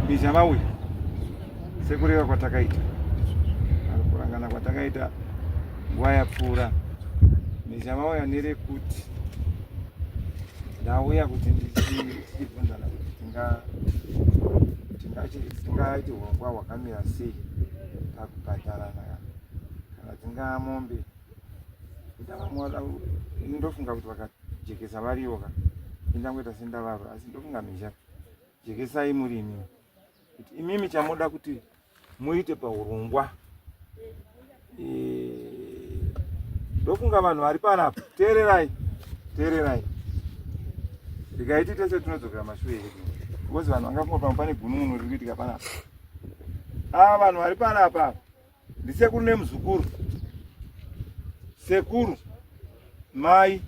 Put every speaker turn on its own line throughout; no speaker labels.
Mhizha vauya sekureva kwatakaita, kurangana kwatakaita nguva yapfuura. Mhizha vauya nerekuti ndauya kuti tichibvunzana kuti tingaite urongwa hwakamira sei pakubhadharana kana dzingaa mombe. Ndofunga kuti vakajekesa variwo ka indangoita sendavava, asi ndofunga mhizha jekesai murimi kuti imimi chamoda kuti muite paurongwa. Ndofunga vanhu vari panapa, teererai, teererai, ndikaiti tese tinodzokera mashure edu because vanhu vangafunga pamwe pane gunun'unu riri kuitika panapa. Ava vanhu vari panapa ndisekuru nemuzukuru, sekuru, mai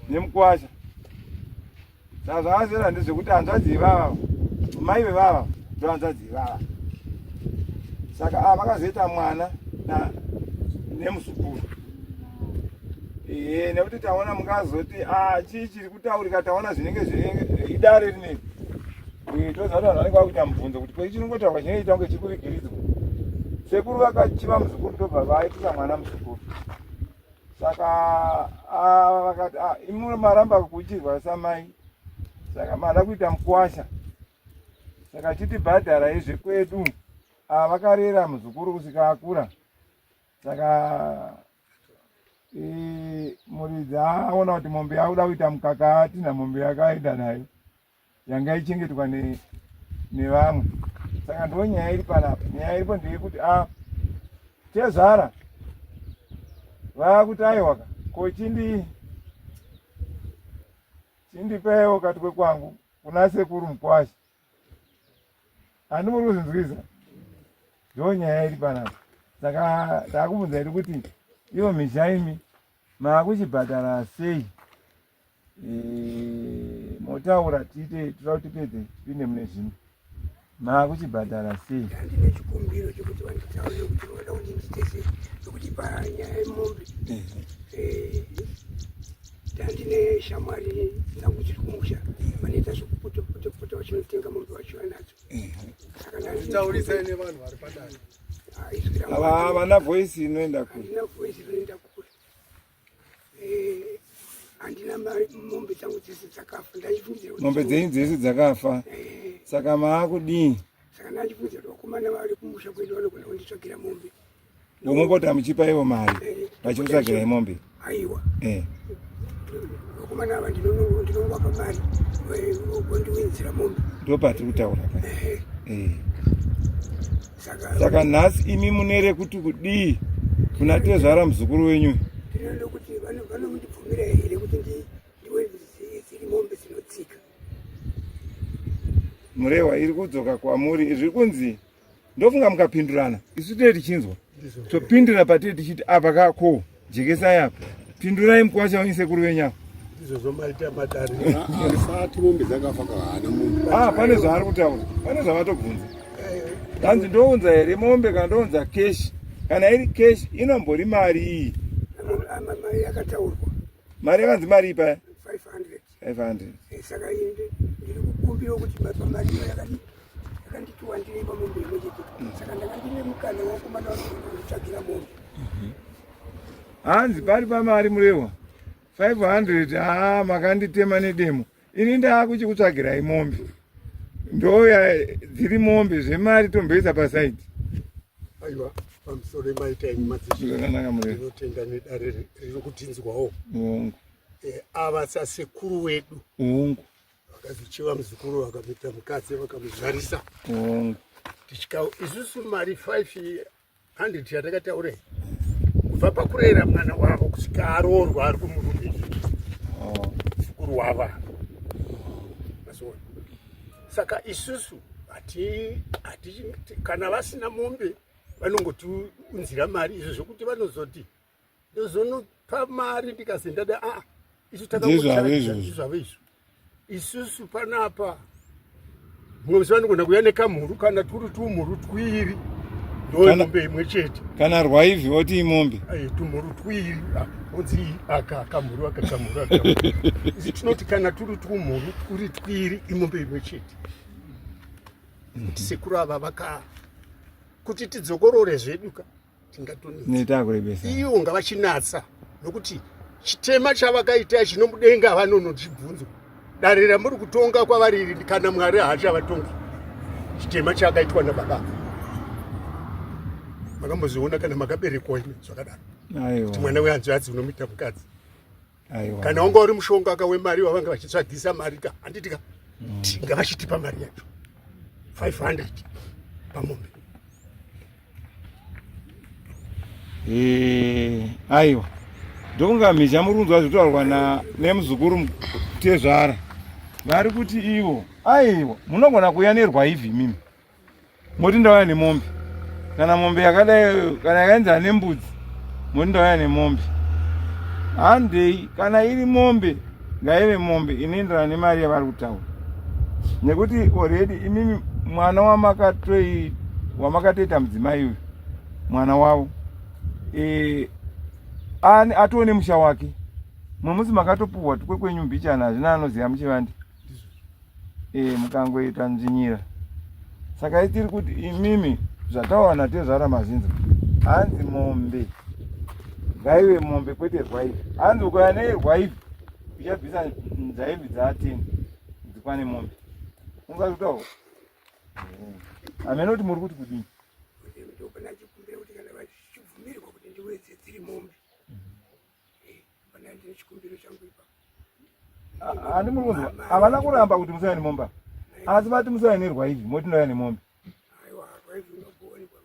nemukwasha. Saka zvakasiyana ndezvekuti hanzvadzi ivava, mai vevava ndo hanzvadzi ivava. Saka ava vakazoita mwana nemuzukuru. Ehe, nekuti taona mungazoti ah, chii chiri kutaurika, taona zvinenge zvinenge idare rineri. Toziva kuti vanhu vanenge vakuita mubvunzo kuti ko chinongotaurwa chinoita kunge chiri kuvigiridzwa. Sekuru vakachiva muzukuru ndobva vaitisa mwana muzukuru. Saka ava vakati ah, imwe maramba kuchirwa samai, saka mada kuita mukwasha, saka chitibhadharai zvekwedu. Ava vakarera muzukuru kusvika akura, saka muridzi aona kuti mombe yakuda kuita mukaka, atina mombe yakaenda nayo yanga ichengetwa nevamwe. Saka ndo nyaya iri panapa. Nyaya iripo ndeyekuti a tezvara vakuti aiwaka ko chindi chindipeiwo katwe kwangu kuna sekuru mukwasha. Handi muri kuzvinzwisa? Ndo nyaya iri panapa. Saka takubvunza iri kuti iyo mhizha imi maakuchibhadhara sei? Motaura tiite, toda kuti tipedze tipinde mune zvimwe. Maakuchibhadhara sei?
Ndine chikumbiro chekuti vanditaurire kuti vanoda kuti ndiite sei, nekuti panyaya yemombe ndandine shamwari dzangu dziri kumusha vanoita zvekupota-pota vachinotenga mombe vachiuya nadzo. Saka
ndanditaurisai nevanhu vari padare.
Havana voice inoenda kure.
Handina voice inoenda kure. Handina mari, mombe dzangu dzese dzakafa. Ndachifungidzira kuti
mombe dzenyu dzese dzakafa. Saka maakudii?
Saka ndachifungidzira kuti vakomana vari kumusha kwedu vanogona kunditsvagira mombe.
Vomopota muchipa ivo mari vachikutsvagirai mombe?
Aiwa, vakomana ava ndinongovapa mari vondiunzira mombe.
Ndopatiri kutaura pa. Saka nhasi imi munere kuti kudii kuna tezvara muzukuru wenyu?
Ndinoda kuti vanondibvumira here kuti ndiwedziri mombe dzinotsika.
Murewa iri kudzoka kwamuri, zviri kunzi ndofunga mukapindurana isu tee tichinzwa topindura patee tichiti apa kako jekesai apa, pindurai mukwasha wenyu sekuru venyu apa.
Ndizvozvo maita matare. Asati mombe dzakafa kahana munhu.
Ah, pane zvaari kutaura, pane zvavatobvunza. Hanzi ndounza here mombe kana ndounza cash? Kana iri cash inombori mari iyi?
Mari yakataurwa.
Mari yakanzi mari ipa?
500.
500.
Saka ini ndiri kukumbira kuti pamari iyo yakanditi wandirei pamombe imwe chete. Saka ndanga ndine mukana wakomana vanonditsvagira mombe.
Hanzi pari pamari murewa 500. Haa, makanditema nedemo. Ini ndaakuchikutsvagirai mombe, ndoya dziri mombe, zvemari tomboisa pasaidi.
Aiwa, pamusoro maita enyu madzishe.
Zvakanaka murewa.
Ndinotenda nedare riri kutinzwawo.
Hongu.
Ava sasekuru wedu.
Hongu.
Vakazochiva muzukuru vakamuita mukadzi vakamuzvarisa.
Hongu.
Tichika isusu mari 500 yatakataura kubva pakurera mwana wavo kusvika aroorwa ari kumurume muzukuru wava. Mazoona. Saka isusu hati hati kana vasina mombe vanongotiunzira mari, izvo zvokuti vanozoti ndozonopa mari ndikazi ndada a isu
Ndizvavo izvozvo.
ndizvavo izvo. Isusu panapa mumwe musi vanogona kuuya nekamhuru kana turi tumhuru twiri. Ndomombe imwe chete.
Kana rwaivhi woti imombe.
Tumhuru twiri onzi aka kamhuru aka kamhuru aka. Isi tinoti kana turi tumhuru turi twiri imombe imwe chete. Kuti sekuru ava vaka kuti tidzokorore zvedu ka
tingatonetsa.
Iyo ngavachinatsa nokuti chitema chavakaita chinomudenga vanonochibvunzwa dare ramuri kutonga kwavari iri kana mwari haachavatongi chitema chakaitwa nababa makamboziona kana makaberekwa imi zvakadaro kuti mwana wehanzvadzi unomuita mukadzi kana wanga uri mushonga ka wemari wavanga vachitsvagisa mari ka handiti ka mm. ngavachitipa mari yacho 500 pamombe
Eh, aiwa ndokunga mhizha muri kunzwa zvitaurwa nemuzukuru tezvara vari kuti ivo aiwa munogona kuuya nerwaivhi imimi moti ndauya nemombe kana mombe yakadai kana yakaenzana nembudzi moti ndauya nemombe handei kana iri mombe ngaive mombe inoenderana nemari yavari kutaura nekuti already imimi mwana wamakatoi wamakatoita mudzimai uyu mwana wavo e, atoo nemusha wake mwemusi makatopuhwa tukwe kwenyu mbichana hazvina anoziva muchivandi e, mukangoita nzvinyira saka itiri kuti imimi zvatawana tezvara mazvinzwa hanzi mombe ngaive mombe kwete rwaivi hanzi ukauya nerwaivi uchabvisa nzaivi dzaateni dzikwane mombe ungazvitaura hameno kuti muri kuti kudii handi muri kunzwa havana kuramba kuti musauya nemombe asi vati musauya nerwaivi moti ndauya nemombe
aiwa rwaivi unogoonekwa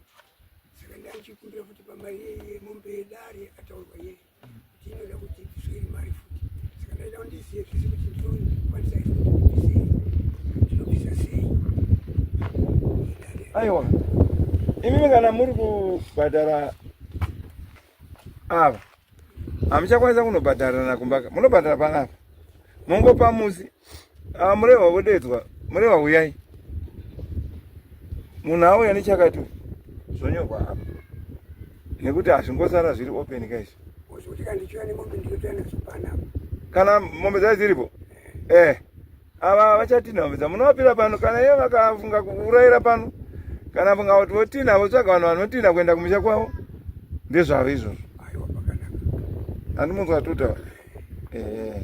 saka ndachikumbira kuti pamari yemombe yedare yakataurwa iye kuti inoda kuti ibviswe iri mari futi saka ndaida kuti ndizive zvese kuti ndinokwanisa here kuti ndibvise ndinobvisa sei
aiwa imimi kana muri kubhadhara ava hamuchakwanisa kunobhadharana kumba munobhadhara panapa mongopa musi ah, murehwa vodedzwa murehwa uyai munhu auya nechakati zvonyorwa apa nekuti hazvingosara zviri open kaizvi kana mombe dzacho dziripo eh ava vachatinha mombe dzamunovapira pano kana iye vakafunga kuurayira pano kana funga kuti votinha votsvaga vanhu vanotinha kuenda kumisha kwavo ndezvavo izvozvo andimunzwa tuta eh,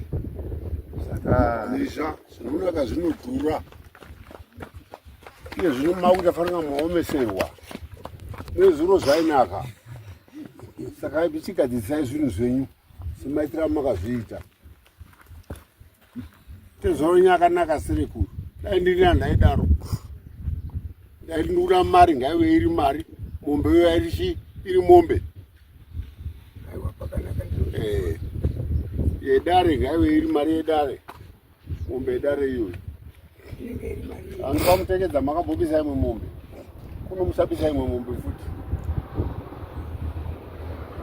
saka misha zvinonaka zvinodhura iye zvino makuita fanira maomeserwa nezuro zvainaka saka chigadzisai zvinhu zvenyu semaitira makazviita Tezvaro yakanaka sekuru. Dai ndiri andaidaro. Dai ndikuda mari ngaive iri mari. Mombe iyo iri chi iri mombe.
Aiwa pakanaka
Eh. Yedare ngaive iri mari yedare. Mombe yedare iyoyo.
Inenge iri mari.
Vanhu vamutekedza makambobisa imwe mombe. Kuno musabisa imwe mombe futi.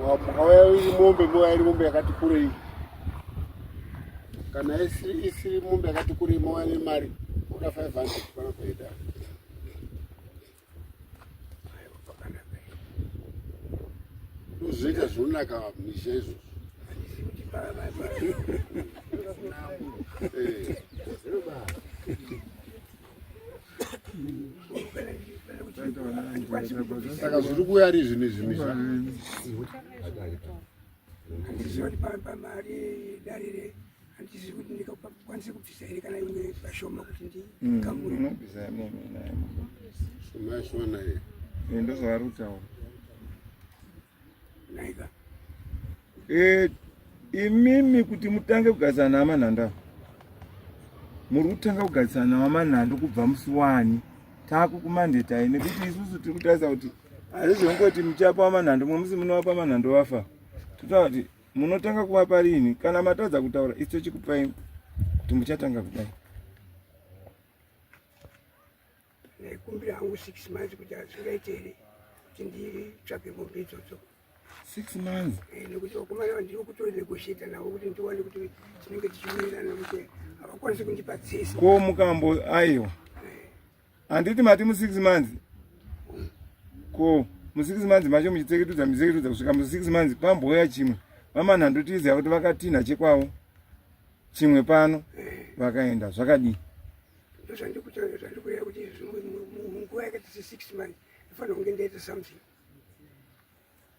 Mukauya iri mombe mouya iri mombe yakati kurei. Kana isiri isiri mombe yakati kurei mouya nemari kuda 500 pana kuenda. Ndozvoita zvinonaka misha izvozvo. Eh. Saka zviri kuuya ari zvinhu izvi misha.
Handizivi kuti pamari darire handizivi kuti ndikakwanise kubvisa here kana imwe pashoma kuti ndikamure.
Mm, unobvisa imwe
shoma shoma naye.
Eh, ndozvavari kutaura.
Naika.
Eh, imimi kuti mutange kugadzana namanhanda muri kutanga kugadzisana nawamanhando kubva musi wani takukumandetai nekuti isusu tiri kutarisa kuti hazvizongoti muchapa wamanhando mumwe musi munovapa manhando vafa totaura kuti munotanga kuvapa rini kana matadza kutaura isu tochikupai kuti muchatanga kudai
ndaikumbira hangu six months kuti hazvingaite here kuti nditsvage mombe idzodzo
six months
eh, nekuti vakomana vandiri kutonegotiata navo kuti ndiwane kuti tinenge tichiwirirana kuti havakwanisi kundipa dzese
ko mukambo aiwa handiti mati mu six months ko Musix months macho muchitseketudza muchitseketudza kusvika musix months pambouya chimwe. VaManhando tiziva kuti vakatinha chekwavo chimwe pano vakaenda zvakadii?
Ndozvandikutaura zvandikureva kuti munguva yakaita se 6 months ndofanira kunge ndaita something.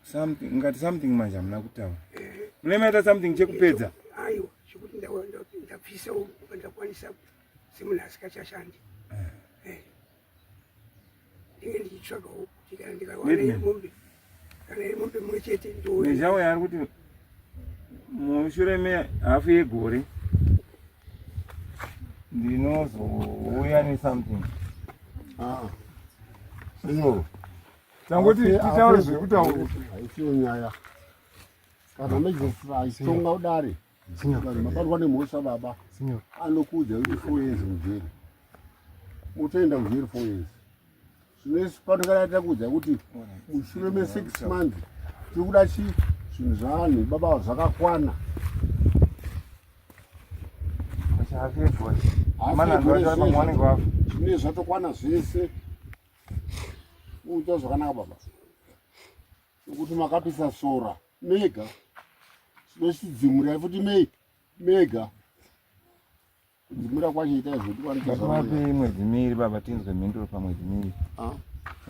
Something ngati something manje hamuna kutaura. Mune maita something chekupedza?
Aiwa, chekuti ndabvisa ndakwanisa semunhu asikachashandi. Eh. Ndinge ndichitsvagawo kuti kana ndikawana iri mombe kana iri mombe mumwe chete
ndoona. Nezhauya ari kuti mushure mehafu yegore ndinozouya nesomething.
Ah. Sinyoro.
Tangoti titaure zviri kutaurwa.
Haisiyo nyaya. Kana magistrate aitonga kudare. Vanhu mabatwa nemhosva baba. Anokuudza kuti 4 years mujeri. Utoenda kujeri 4 years. Zvino isu pano kana takuudza kuti mushure me 6 months tiri kuda chi zvinhu zvavanhu baba zvakakwana. Zvine zvatokwana zvese. Uita zvakanaka baba. Nokuti makapisa sora mega. Zvinochidzimura futi mei mega. Kudzimura kwacho itai zvekuti
Ngativapei mwedzi miiri baba tinzwe mhinduro pamwedzi miiri. Ah.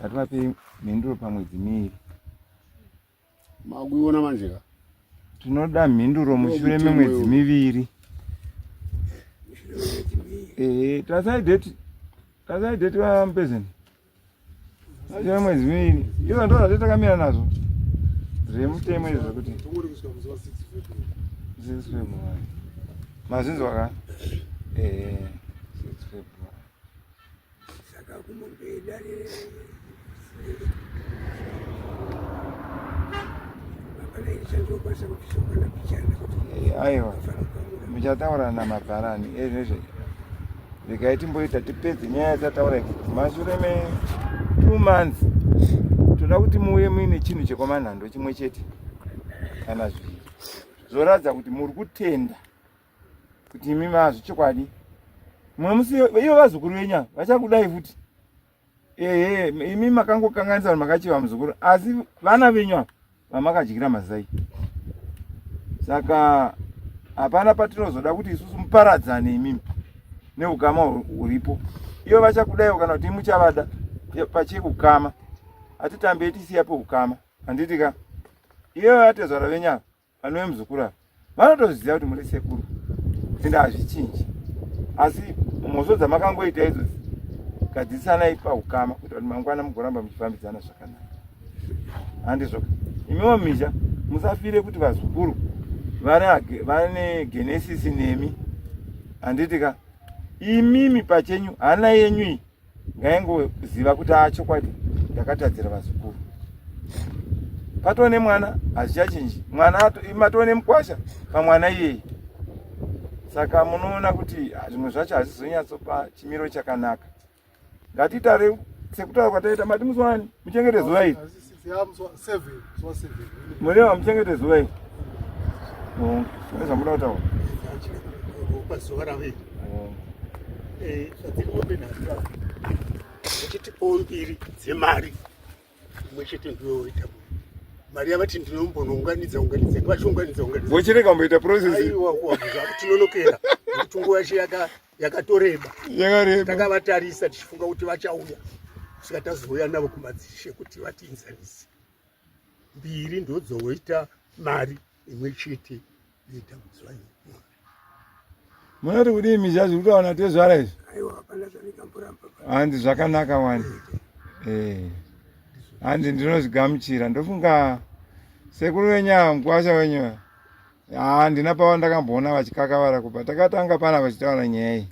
Ngativapei mhinduro pamwedzi miiri.
Makuiona manje ka?
Tinoda mhinduro mushure memwedzi miviri. Eh, tasai date. Tasai date wa president. Mushure memwedzi miviri. Izvo ndozvo zvatatakamira nazvo. Zvemutemo izvo zvekuti. 6 February. Mazvinzwa ka? Eh, 6 February.
Saka kumombe dare
eh, aiwa muchataura namabharani ezvezve eh, regai timboita tipedze nyaya yatataura kuti mashure me two months toda kuti muuye muine chinhu chekwamanhando chimwe chete kana zviviri zvoratidza kuti muri kutenda kuti imi mazvechokwadi mumwe musi ivo vazukuru venyu ava vachakudai futi ehe imi makangokanganisa vanhu makachiva muzukuru asi vana venyu ava vamakadyira mazai saka hapana patinozoda kuti isusu muparadzane imimi neukama huripo ivo vachakudaiwo kana kuti muchavada pachekukama hatitambei tisiya peukama handiti ka ivo vatezvara venyu ava vanove muzukuru ava vanotozviziva kuti muri sekuru ende hazvichinji asi mhosvo dzamakangoita idzodzi gadzisanai paukama kuita kuti mangwana mugoramba muchifambidzana zvakanaka handizvo imiwo mhizha musafire kuti vazukuru vane genesisi nemi handiti ka imimi pachenyu hana yenyu iyi ngaingoziva kuti a chokwadi ndakatadzira vazukuru patoo nemwana hazvichachinji mwana matoo nemukwasha pamwana iyeyi saka munoona kuti zvimwe zvacho hazvizonyatsopa chimiro chakanaka ngatitare sekutaura kwataita mati musi wani muchengete zuva iri mureva muchengete zuva iri zvamuda kutaura
pazuva ravo iri eh, zvadziri mombe nhatu uchitipawo mbiri dzemari imwe chete ndiwe woita mari yavati ndinombonounganidza unganidza vachiunganidza unganidza
vochirega kumboita process
aiwa kutinonokera nekuti nguva yacho yakatoreba
yakareba
takavatarisa tichifunga kuti vachauya kusvika tazouya navo kumadzishe kuti vatiinzanise mbiri ndodzoita mari imwe chete yoita mudzvanyi
Munoti kudii mizha zviri kutaura natezvara izvi? Hanzi zvakanaka wani. Eh. Hanzi ndinozvigamuchira. Ndofunga sekuru venyu ava mukwasha wenyu haa ndina pava ndakamboona vachikakavara kubva takatanga pana vachitaura nyaya iyi.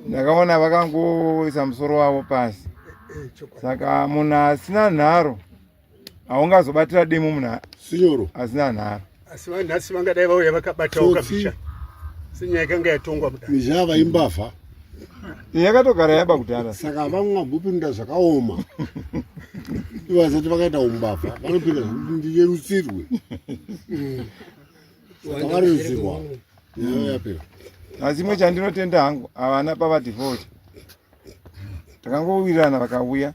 Ndakaona vakangoisa musoro wavo pasi. Saka munhu asina nharo haungazobatira demo munhu
sinyoro
asina nharo
asi vanhu nhasi vangadai vauya vakabatawo kapicha senyaya yakanga yatongwa
mudare mizhava imbavha
yakatogara yaba kudhara
saka vamwe vambopinda zvakaoma ivo vasati vakaita umbavha vanopinda zvekuti ndiyerutsirwe saka varerutsirwa nyaya yapera
asi imwe chandinotenda hangu havana pavadefault takangowirirana vakauya.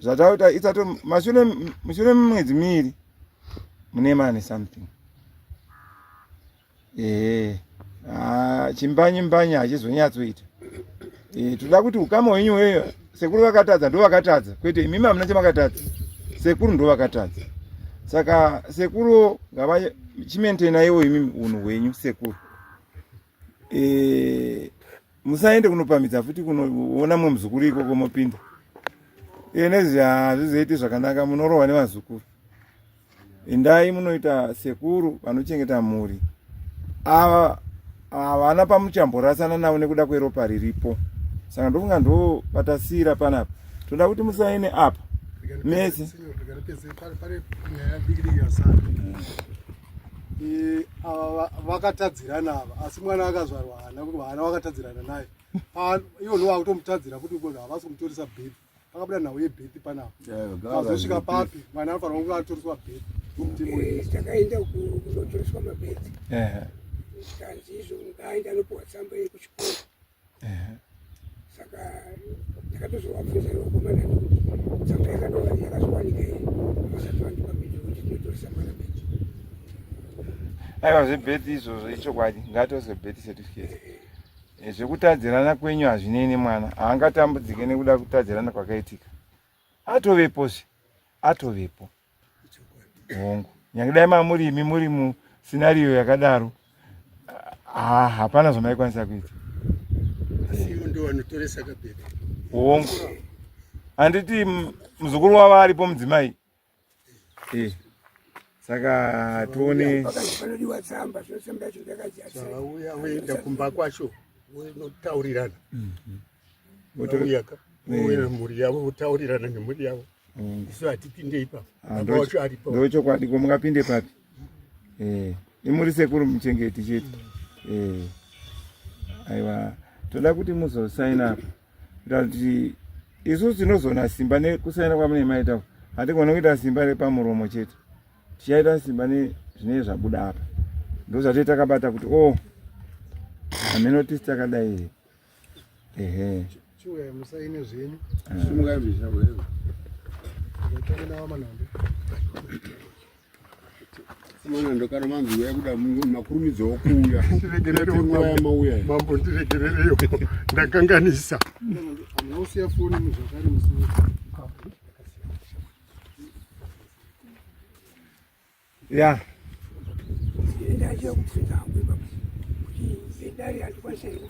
Zvatakuita isato mashure mushure memwedzi miiri mune mane something. Ehe. Ah, chimbanyi mbanyi hachizonyatsoita. Eh, toda kuti ukama hwenyu weyo sekuru vakatadza ndo vakatadza kwete imimi hamuna chamakatadza. Sekuru ndo vakatadza. Saka sekuru ngava chimaintainaiwo imimi unhu hwenyu sekuru. Eh, musaende kunopamhidza futi kunoona mumwe muzukuru ikoko mopinda iye nezi hazvizoiti zvakanaka munorohwa nevazukuru endai munoita sekuru vanochengeta mhuri ava havana pamuchamborasana navo nekuda kweropa riripo saka ndofunga ndo patasiyira panapa toda kuti musaine apa mese
Eh, ava vakatadzirana ava asi mwana akazvarwa haana haana wakatadzirana naye ivo ndo vakutomutadzira futi because havasi kumutoresa birth pakabuda nhau yebirth panapa azosvika papi mwana anofanira kunge atoreswa birth
eh, takaenda kunotoreswa mabirth kanzi izvo ngaaenda anopiwa tsamba yekuchikoro saka ndakatozovabvunza vakomana kuti tsamba yakazowanika here vasati vandipa mhinduro kuti tinotoresa mwana beti
aiwa zvebheti izvozvo ichokwadi ngatose bheti certificate eh, zvekutadzirana kwenyu hazvinei nemwana haangatambudzike nekuda kutadzirana kwakaitika atovepozve atovepo hongu nyange dai mamuri imi muri musinariyo yakadaro ah, hapana zvamaikwanisa kuita hongu handiti muzukuru wavo aripo mudzimai eh, saka tione
vauya kumba kwacho vonotaurirana mhm. votauriyaka eh. mhuri yavo votaurirana nemhuri yavo mm. isu hatipinde ipapo ah, baba wacho aripo
ndochokwadi ko mungapinde papi eh, imuri sekuru muchengeti chete mm. eh, aiwa toda kuti muzosaina apa kuita kuti isusu tinozoona simba nekusaina kwamune maita hatigone kuita simba repamuromo chete tichaita simba nezvinenge zvabuda apa ndozvatee takabata kuti o oh, hameno tisi takadai here ehe
chiuyai musaine zvenyu
ah.
simukai mhizha wewe Mwana kana manzi uya kuda makurumidzawo kuuya
ndiregererewo
mauya
mambo ndiregererewo ndakanganisa
Hamuna foni muzvakare musi
ya
ndachiya kubvunza hangu ipapo kuti zedare handikwanisa here